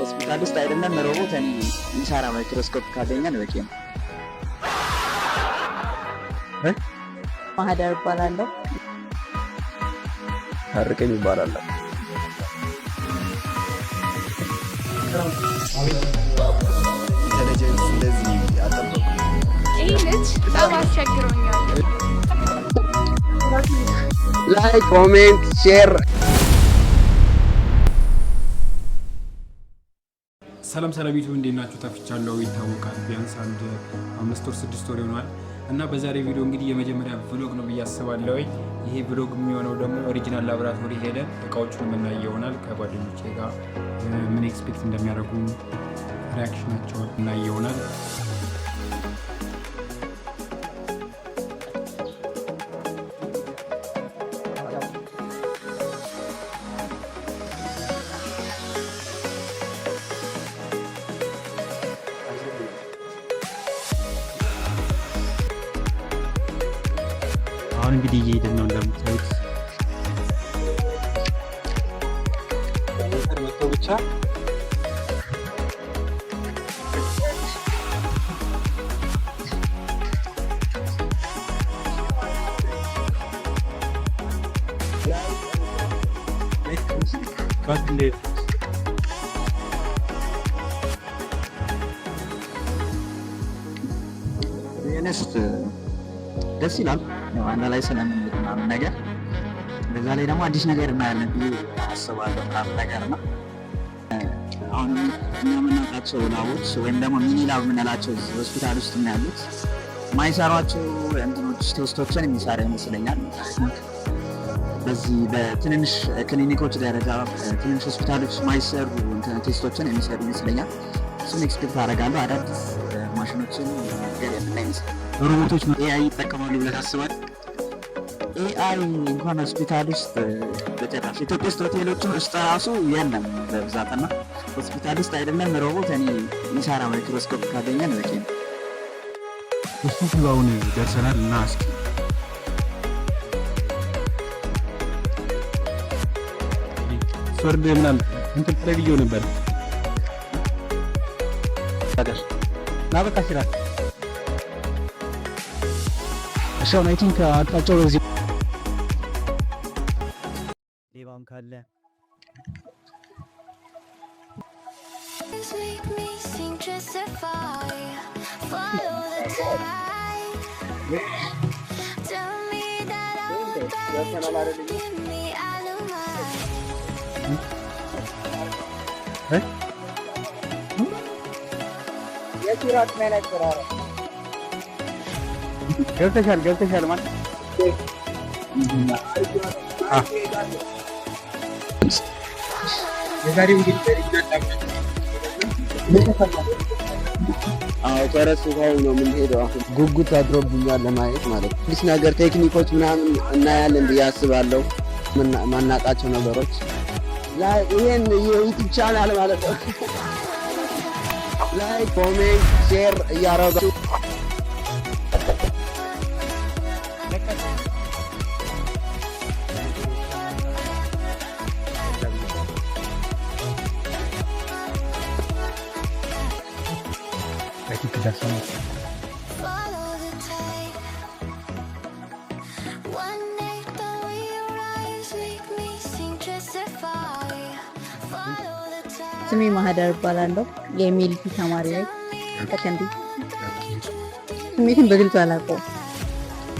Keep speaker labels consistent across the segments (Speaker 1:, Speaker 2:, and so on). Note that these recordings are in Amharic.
Speaker 1: ሆስፒታል ውስጥ አይደለም ሮቦት፣ እኔ የሚሰራ ማይክሮስኮፕ ካገኘን በቂ ነው።
Speaker 2: ማህደር እባላለሁ።
Speaker 3: ታርቀኝ ይባላል።
Speaker 4: Intelligence እንደዚህ አልጠበኩም።
Speaker 5: ይህ ልጅ በጣም አስቸግሮኛል።
Speaker 3: Like፣ comment፣ share።
Speaker 6: ሰላም ሰላም ዩቱብ፣ እንዴት ናችሁ? ጠፍቻለሁ፣ ይታወቃል። ቢያንስ አንድ 5 ወር 6 ወር ይሆናል እና በዛሬ ቪዲዮ እንግዲህ የመጀመሪያ vlog ነው ብዬ አስባለሁ። ይሄ vlog የሚሆነው ደግሞ regional ላቦራቶሪ ሄደን እቃዎቹን የምናይ ይሆናል። ከጓደኞቼ ጋር ምን expect እንደሚያደርጉ reaction ኣቸውን እናይ ይሆናል። አሁን እንግዲህ እየሄድን ነው እንደምታዩት።
Speaker 3: መጥቶ ብቻ።
Speaker 1: የነስት ደስ ይላል። ያው አንድ ላይ ስለምንሄድ ምናምን ነገር፣ በዛ ላይ ደግሞ አዲስ ነገር እናያለን ብዬ አስባለሁ ምናምን ነገር ነው። አሁን እኛ የምናውቃቸው lab ኦች ወይም ደግሞ mini lab የምንላቸው ሆስፒታል ውስጥ ያሉት ማይሰሯቸው እንትኖች test ኦችን የሚሰራ ይመስለኛል። በዚህ በትንንሽ ክሊኒኮች ደረጃ፣ ትንንሽ ሆስፒታሎች ማይሰሩ test ኦችን የሚሰሩ ይመስለኛል። እሱን expect አደርጋለሁ። አዳዲስ ማሽኖችን ነገር የምናይ ይመስለኛል።
Speaker 6: ሮቦቶች
Speaker 1: AI
Speaker 6: ይጠቀማሉ ብለህ ታስባለህ?
Speaker 1: AI እንኳን ሆስፒታል ውስጥ በጭራሽ፣ ኢትዮጵያ ውስጥ ሆቴሎች ውስጥ ራሱ የለም በብዛት፣ እና ሆስፒታል ውስጥ አይደለም ሮቦት፣ እኔ የሚሰራ ማይክሮስኮፕ ካገኘን በቂ ነው።
Speaker 6: እሱ አሁን ደርሰናል እና እስኪ ስወርድ ምናምን እንትን ተለብዬው ነበር።
Speaker 7: ና በቃ ሲላል። እሺ፣ አሁን I think አቅጣጫው በዚህ
Speaker 1: ሌባም ካለ
Speaker 8: Make me sing justify. Follow the tide. Tell me that I will die. Get me out of my
Speaker 1: የሲራክ መነጽር አረ
Speaker 7: ገብተሻል፣ ገብተሻል ማለት።
Speaker 6: የዛሬው እንግዲህ በ regional ላቦራቶሪ
Speaker 3: አዎ፣ ተረስተው ነው የምንሄደው። አሁን ጉጉት አድሮብኛል ለማየት ማለት ነው። አዲስ ነገር ቴክኒኮች ምናምን እናያለን ብዬ አስባለሁ። ማናቃቸው ነገሮች ይሄን የ YouTube channel ማለት ነው። Like፣ comment፣ share እያደረጋችሁ።
Speaker 6: I think ደርሰናል።
Speaker 8: Follow the tide. One night the way your eyes make me sing justify. Follow the tide.
Speaker 2: ስሜ ማህደር እባላለሁ። የ MLP ተማሪ ነኝ። ሰከንድ። ስሜትን በግልጽ አላውቀውም፣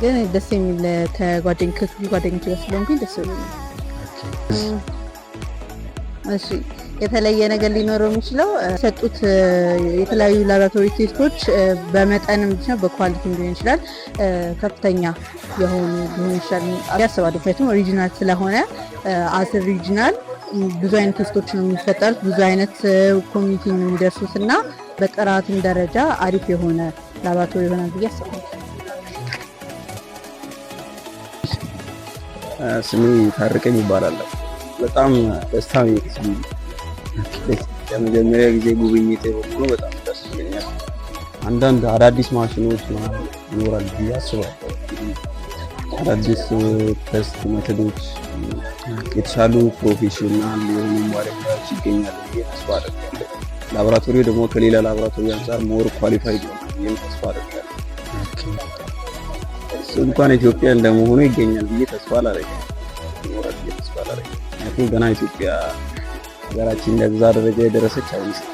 Speaker 2: ግን ደስ የሚል ከጓደኝ ከክፍል ጓደኞች ጋር ስለሆንኩኝ ደስ ብሎኛል። እሺ፣ የተለየ ነገር ሊኖረው የሚችለው የሰጡት የተለያዩ ላቦራቶሪ test ኦች በመጠንም ብቻ በ quality ሊሆን ይችላል፣ ከፍተኛ የሆኑ ሊሆን ይችላል ያስባሉ። ምክንያቱም regional ስለሆነ as regional ብዙ አይነት test ኦች ነው የሚፈጠሩት፣ ብዙ አይነት community ነው የሚደርሱት እና በጥራትም ደረጃ አሪፍ የሆነ ላቦራቶሪ ይሆናል ብዬ አስባለሁ።
Speaker 3: ስሜ ታርቀኝ ይባላል። በጣም ደስታ ነው የተሰማኝ። ለመጀመሪያ ጊዜ ጉብኝት በመሆኑ በጣም ደስ ብሎኛል። አንዳንድ አዳዲስ ማሽኖች ምናምን ይኖራል ብዬ አስባለሁ። አዳዲስ test method ኦች። የተሻሉ professional የሆኑ ባለሙያዎች ይገኛሉ ብዬ ተስፋ አደርጋለሁ። ላቦራቶሪው ደግሞ ከሌላ ላቦራቶሪ አንጻር more qualified ይሆናል ብዬም ተስፋ አደርጋለሁ። እሱ እንኳን ኢትዮጵያ እንደመሆኑ ይገኛል ብዬ ተስፋ አላደርግም፣ ይኖራል ብዬ ተስፋ አላደርግም። ምክንያቱም ገና ኢትዮጵያ ሀገራችን እንደዛ ደረጃ የደረሰች አይመስልም።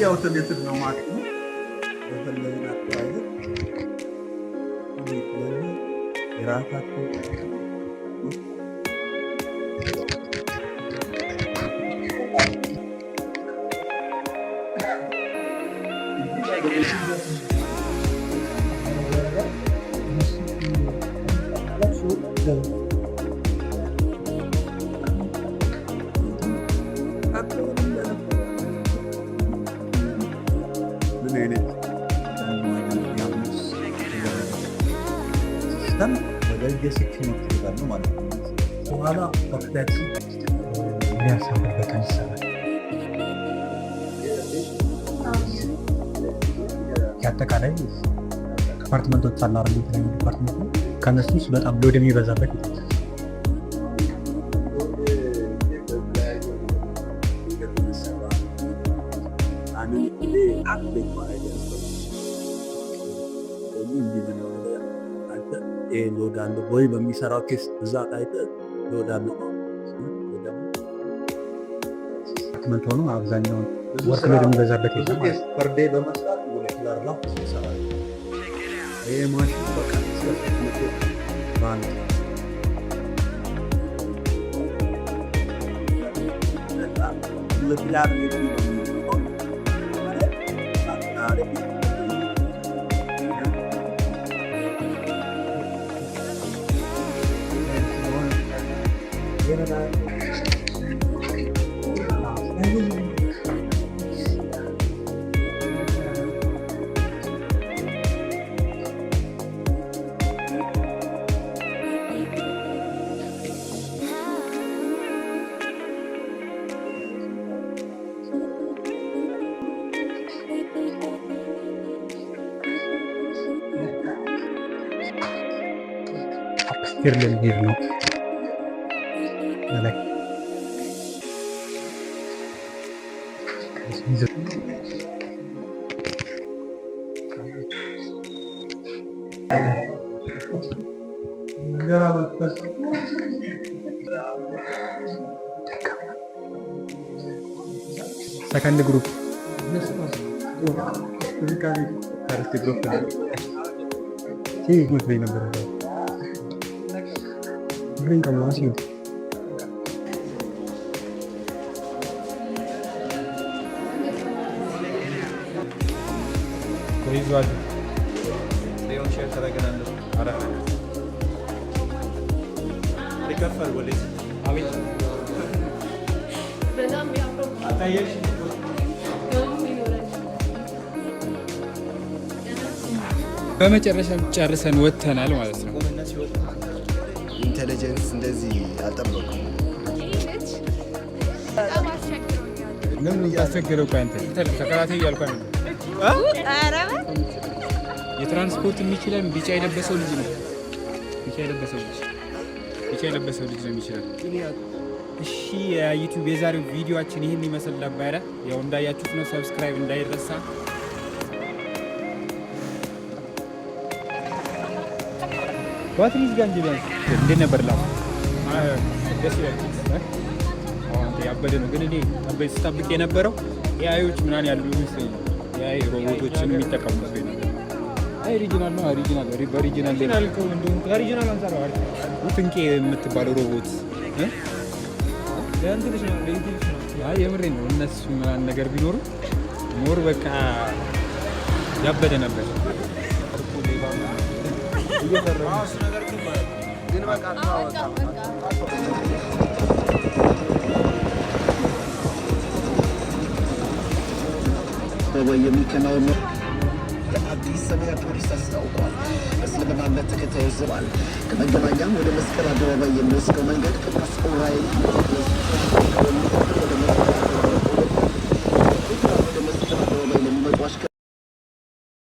Speaker 4: Automated ነው ማለት ነው። በፈለግን አቀያየር። ስለዚህ የራሳቸው ምን አይነት
Speaker 1: system ወደ የሴክሽን ይሄዳሉ ማለት ነው።
Speaker 7: በኋላ በፍጥነት ምን ያህል sample በቀን ይሰራል? የአጠቃላይ department ኦች አሉ አይደል? የተለያዩ department ኦች፣ ከእነሱ ውስጥ በጣም load የሚበዛበት የት ነው?
Speaker 4: Activate ማድረግ ያስፈልጋል። ስለዚህ እንዲህ ነው፣ አንተ ይሄ load አለ ወይ፣ በሚሰራው case ብዛት አይተህ load አለ ወይ ደግሞ
Speaker 7: Department ሆኖ አብዛኛውን
Speaker 4: ብዙ
Speaker 7: work
Speaker 4: ስራ
Speaker 7: load የሚበዛበት
Speaker 4: ብዙ
Speaker 7: የለም ማለት
Speaker 4: case per day በመስራት molecular lab ብዙ ይሰራል። ይሄ ማሽን በቀን እስከ 300 በአንድ molecular ነው የሚሆነው።
Speaker 7: Upstair ልንሄድ ነው ላይ። Second group, first group መስለኝ ነበር። ብሬን ቀማ ሲሆን
Speaker 6: ይዟል። ሊሆን ተረገናለሁ። ኧረ አቤት።
Speaker 5: በጣም የሚያምረው ገቡም ይኖራል።
Speaker 6: በመጨረሻም ጨርሰን ወጥተናል ማለት ነው።
Speaker 4: Intelligence እንደዚህ አልጠበኩም።
Speaker 5: ይህ ልጅ በጣም አስቸግሮኛል።
Speaker 6: ለምን ታስቸገረው? ቆይ አንተ ተከታታይ እያልኩ ነው።
Speaker 2: ኧረ
Speaker 6: የትራንስፖርት የሚችለን ቢጫ የለበሰው ልጅ ነው። ቢጫ የለበሰው ልጅ ነው የሚችለን። እሺ፣ የዩቲዩብ የዛሬው ቪዲዮአችን ይህን ይመስል ነበረ። ያው እንዳያችሁት ነው። Subscribe እንዳይረሳ። ባትሪ ዝጋ እንጂ ቢያንስ። እንዴት ነበር? ላ ደስ ይላል። አሁን ያበደ ነው፣ ግን እኔ ስጠብቅ የነበረው AI ዮች ምናምን ያሉ ይመስለኛል። AI ሮቦቶችን የሚጠቀሙ መስሎኝ ነበር። አይ regional ነው፣ regional በ regional
Speaker 7: ከ regional አንጻር
Speaker 6: ትንቄ የምትባለው ሮቦት እ? አይ የምሬን ነው። እነሱ ምናምን ነገር ቢኖሩ more በቃ ያበደ ነበር።
Speaker 3: ግን በቃ
Speaker 9: የሚከናወን አዲስ ሰሜን ፖሊስ አስታውቋል። በእስልምና እምነት ተከታዮች ዘባል ከመገናኛም ወደ መስቀል አደባባይ የሚወስደው መንገድ ቅዱስ ዑራኤል ወደ